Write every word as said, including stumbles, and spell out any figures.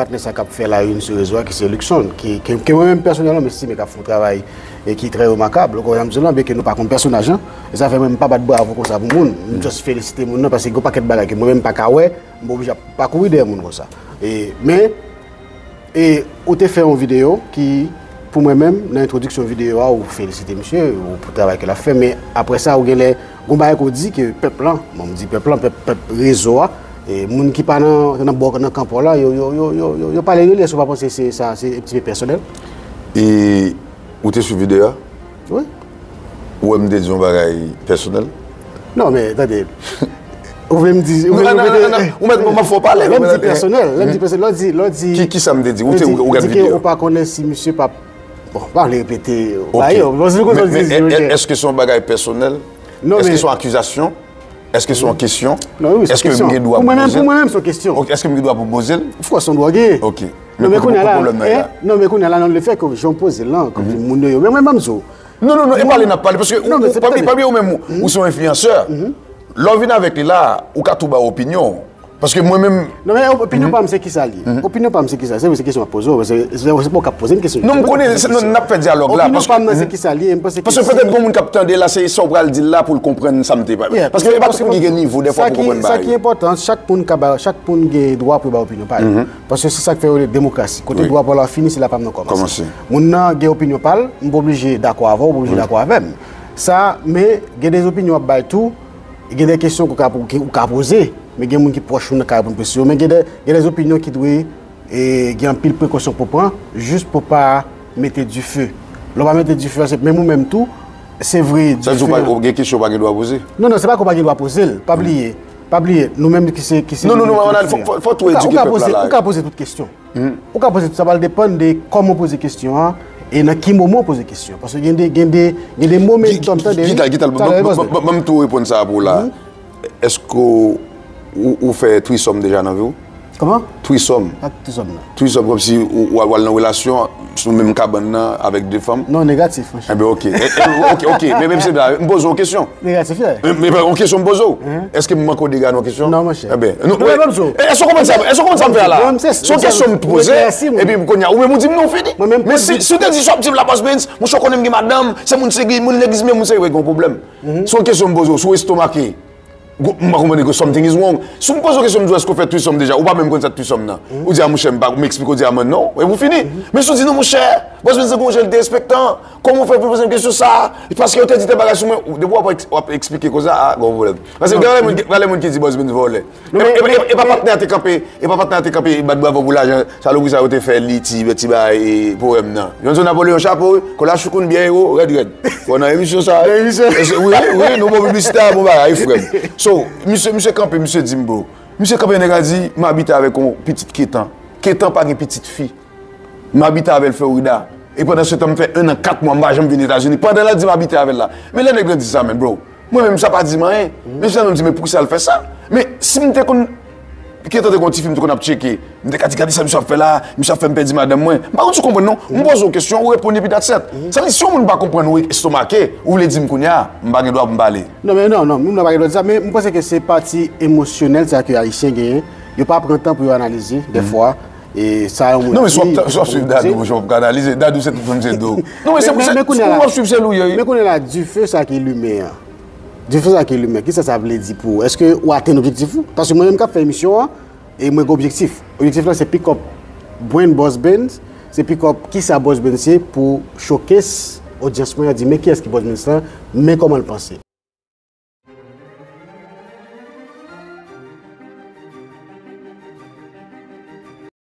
patnè sa k ap fè la youn sou rezo a, ki se Luckson, ki, ke, ke mwen menm pèsonèlman, m estime k ap fè yon travay e ki trè remakab. Ou konprann sa m di w lan, byenke nou pa konn pèsonaj lan, e sa fè mwen m pa bat bravo konsa pou moun. M just felisite moun nan, paske gen yon pakèt bagay ke mwen menm m pa ka wè, m pa oblije ap pa kouri dèyè moun konsa. E, men, e, ou te fè yon videyo ki, pou mwen menm, nan entwodiksyon videyo a, ou felisite misye, ou pou travay ke l ap fè, men apre sa, ou genlè, gon bagay ke w di ke pèp lan, bon, m di pèp lan, pèp, pèp rezo a, e, moun ki pa nan, nan bò, nan kan pa w la, yo, yo, yo pale de li, èske w pa panse se, sa, se un petit peu pèsonèl? E ou te swiv videyo a? Wi. Ou wè m te di yon bagay pèsonèl? Non, men, tande. Ou vle m di, ou vle m repete? Non, non, non, non, ou mèt, m ap fè w pale, lè m di pèsonèl, lè m di pèsonèl, lè w di, lè w di, ki, ki sa m te di? Ou te, ou, ou gad videyo? Ou pa konnen si misye p ap, bon, pa vle repete, ok, pa yo, bon, se konsa m di, men, men, ok, èske se yon bagay pèsonèl? Non, èske se yon akizasyon? Èske se yon kesyon? Non, wi, se yon kesyon. Èske m gen dwa pou poze l? Pou mwen menm, pou mwen menm, se yon kesyon. Ok, èske m gen dwa pou poze l? Of course, se yon dwa w genyen. Ok. Non, men kounye a la, non, men kounye a la, nan lefètke jan w poze l lan, kòm moun yo, men mwen, ban m di w, non, non, non, e pale n ap pale, paske ou, ou, pami, pami ou menm, ou, ou se yon enfliyansè. Lè w vin avèk li la, ou ka tou bay opinyon w. Paske mwen menm. Non, men opinyon pa m se kisa l ye? Opinyon pa m se kisa? Se vre, se kesyon m ap poze w, se, se, se pa w k ap poze m kesyon. Non, m konnen, se, non, n ap fè dyalòg la. Opinyon pa m nan se kisa l ye, m panse ke paske petèt gon moun k ap tande la, se sa w pral di l la pou l konprann sa m te pale. Paske e pa tout moun ki gen nivo, dèfwa, pou konprann bagay yo. Sa ki enpòtan, chak moun ka bay, chak moun gen dwa pou bay opinyon pa l. Paske se sa k fè yo rele demokrasi. Kote dwa pa w la fini, se la pa m nan kòmanse. Moun nan gen opinyon pa l, m pa oblije dakò avè w, ou pa oblije dakò avè m. Sa, men gen de opinyon w ap bay tou, gen de kesyon ke w ka, ke w ka poze, men gen moun ki pwòch ou nan ka reponn kesyon yo, men gen de, gen de opinyon ki dwe, e, gen anpil prekosyon pou pran, jis pou pa mete dife. Lè w pa mete dife a, se menm ou menm tou, se vre, dife a. Sa vle di w pa, gen kesyon w pa gen dwa poze? Non, non, se pa ke w pa gen dwa poze l, pa bliye. Pa bliye, nou menm ki se, ki se, non, non, non, fò, fò, fò tou edike pèp la, la. Ou ka poze tout kesyon. Ou ka poze tout, sa pral depann de kòman w poze kesyon an e nan ki moman w poze kesyon an. Paske gen de, gen de, gen de momentum, tande, wi. Gital, Gital, ban m tou reponn sa pou w la. Èske w, ou fè trisòm deja nan vi w? Kòman? Trisòm. Sa k trisòm nan? Trisòm, kòmsi ou, ou al nan relasyon sou menm kabann nan avèk de fanm? Non, negatif, monchè. Enben, ok. E, e, ok, ok. Men, men se la, m poze w kesyon. Negatif, yeah. Men, men yon kesyon m poze w. Èske m manke w dega nan yon kesyon? Non, monchè. Enben, non, men, èske w konprann sa, èske w konprann sa m fè a la? Se yon kesyon m poze, epi kounye a, ou menm ou di m non, fini. Men si, si w te di sa w ap di m la, Boss Benz, monchè, w konnen m gen madanm, se moun seri, moun legliz m ye, moun seri, wi, gen yon pwoblèm. Se yon kesyon m poze w, si w estomake. M pa konprann ke something is wrong. Si w poze w kesyon, m di w, èske w fè trisòm deja? Ou pa menm konn sa k trisòm nan. Ou di, a, monchè, m pa, m eksplike w, di, a, mwen, non. E pou fini. Men si w di, non, monchè, Boss Benz se gon jan l te respektan. Kòman w fè pou poze m kesyon sa a? Paske yo te di tèl bagay sou mwen. Depi w ap, w ap eksplike konsa, a, gon pwoblèm. Paske gen anpil moun, gen anpil moun ki di Boss Benz vòlè. E, e, e, e pa patnè a te kanpe, e pa patnè a te kanpe, bat bravo pou lajan. Salopri sa yo te fè li ti, ti bagay, e, powèm nan. Johnson Napoléon, chapo, wi. Kola Choukoun, byen ewo, rèd, rèd. Bon, nan emisyon sa, nan emisyon, wi, wi, nou bon piblisite a, bon bagay, frè m. So, misye, misye kanpe, misye di m, bro. Misye kanpe, nèg la di, m abite avèk yon pitit Ketan. Ketan pa gen pitit fi. M abite avè l Florida. E pandan se tan, m fè en an, kat mwa, m pa janm vin Etazini. Pandan l ap di m abite avè l la. Men lè nèg la di sa, men, bro. Mwen menm, sa pa di m anyen. Men finalman, m di, men poukisa l fè sa? Men si m te konn, Ketan te gon ti fi m te konn ap tcheke. M te ka di, gade sa misye ap fè la, misye ap fè m pèdi madanm mwen. M pa konn si w konprann non. M poze w kesyon, ou reponn epi that's it. Sa vle di, si yon moun pa konprann ou estomake, ou vle di m kounye a, m pa gen dwa pou m pale. Non, men non, non, moun nan pa gen dwa di sa, men m panse ke se pati emosyonèl sa ke Ayisyen genyen. Yo pa pran tan pou yo analize, dèfwa. E sa yon moun di, non, men si w ap, si w ap swiv Dadou, monchè, w ap ka analize. Dadou, se tout moun se do. Non, men se pou, se, si w ap swiv, se li w ye, wi. Men kounye a la, dife sa ki limen an. Dife sa ki limen, kisa sa vle di pou ou? Èske ou atenn objektif ou? Paske mwen menm k ap fè emisyon an, e mwen gen objektif. Objektif lan se pick up brand Boss Benz, se pick up kisa Boss Benz ye pou showcase odyans mwen an, di men kiyès ki Boss Benz lan, men kòman l panse.